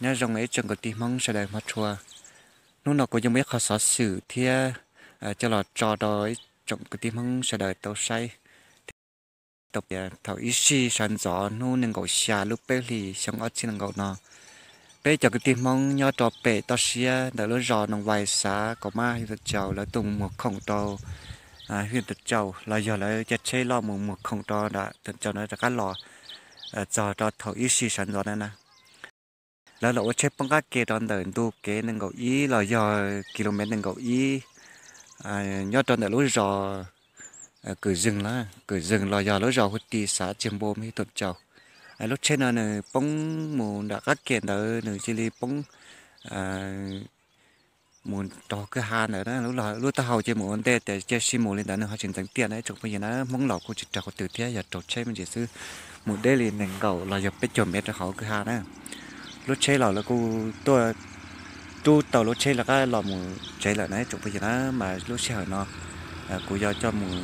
Nyob zoo ib tsoom kwv tij Hmoob sawv daws hmov tshua. Hnub no kuv yuav muaj ib qho xov xwm thiab coj los tso rau ib tsoom kwv tij Hmoob sawv daws tau saib. Tau piav thaum ib sij sawv ntxov hnub nees nkaum xya lub peb hlis xyoo ob txhiab nees nkaum no, peb cov kwv tij Hmoob nyob rau pem toj siab ntawm lub zos Noo Vais xav Kaum Mab Hwj Tuam Tsaus lawv tuaj mus muag khoom rau Hwj Tuam Tsaus los yog lawv caij tsheb loj mus muag khoom rau Tuam Tsaus na rov qab los txog rau thaum ib sij sawv ntxov na na. Lawv los ua tsheb poob qab ke rau ntawm ntu kev nees nkaum ib los yog kilomev nees nkaum ib, nyob rau ntawm lub zos Kwm Zeeg, Kwm Zeeg los yog lub zos Huv Ti xav Txiag Npu Hwj Tuam Tsaus. Lub tsheb no nws poob mus nram qab ke ntawd nws cia li poob mus rau kwj ha ntawd na, lub taub hau ces mus ua ntej tias cia li mus li ntawd nws ho tsis ntxeev tiaj na ib tsoom phooj ywg na. Hmoob los kuj tsis raug qhov twg thiab, yog raug tsheb me ntsis xwb, mus deb li nees nkaum los yog peb caug mev rau hauv kwj ha na. Lub tsheb los lawv kuj tuaj rub tau lub tsheb rov qab los mus tsev lawm na ib tsoom phooj ywg na. Mas lub sij hawm no kuv yuav coj mus,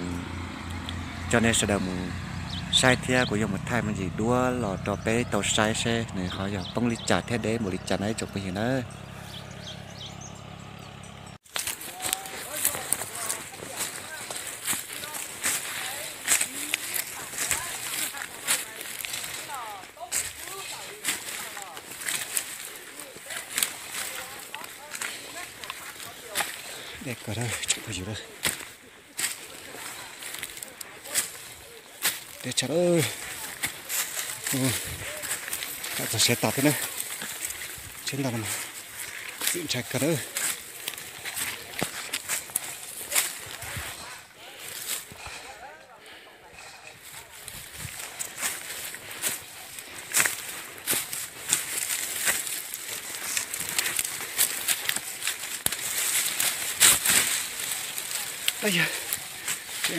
coj nej sawv daws mus saib thiab kuv yuav mus thaij me ntsis duab los rau peb tau saib seb nws ho yog poob li cas thiab deb npaum li cas na ib tsoom phooj ywg na. Deb kawg, tsoom phooj ywg, deb tshaj lawm. Txog siav tas thiab na, tsheb ntau no mas txim ntshai kawg na.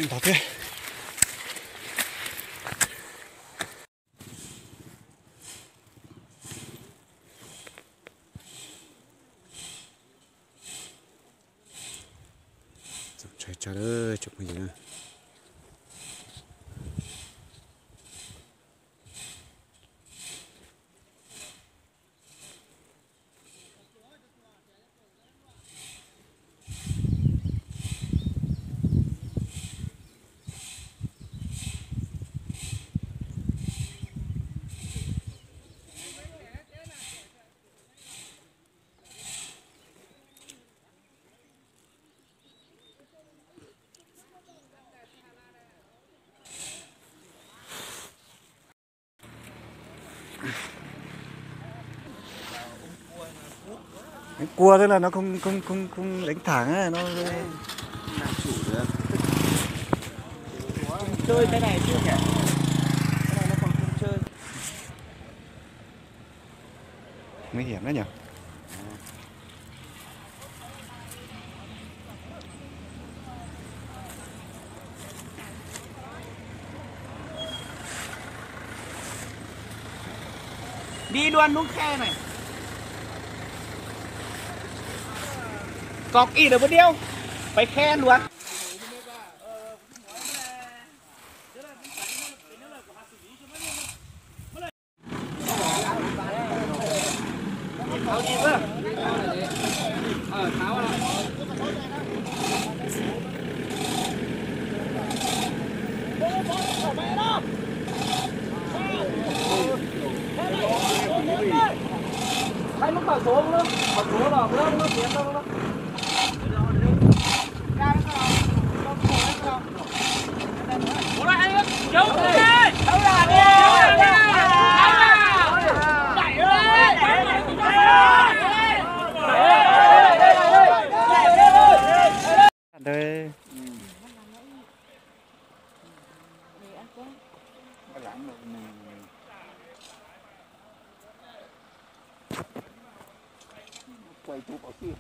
Ntog thiab. Txaus ntshai tshaj lawm tsoom phooj ywg. Cua tức là nó không không không không đánh thẳng á, nó Đang chủ nữa. Không chơi cái này chứ nhỉ? Cái này nó còn không chơi. Nguy hiểm đấy nhỉ? Đi luôn đúng khe này. Cọc ít ở bên điêu. Phải khe luôn. Ntawd. Quay chụp ở kia.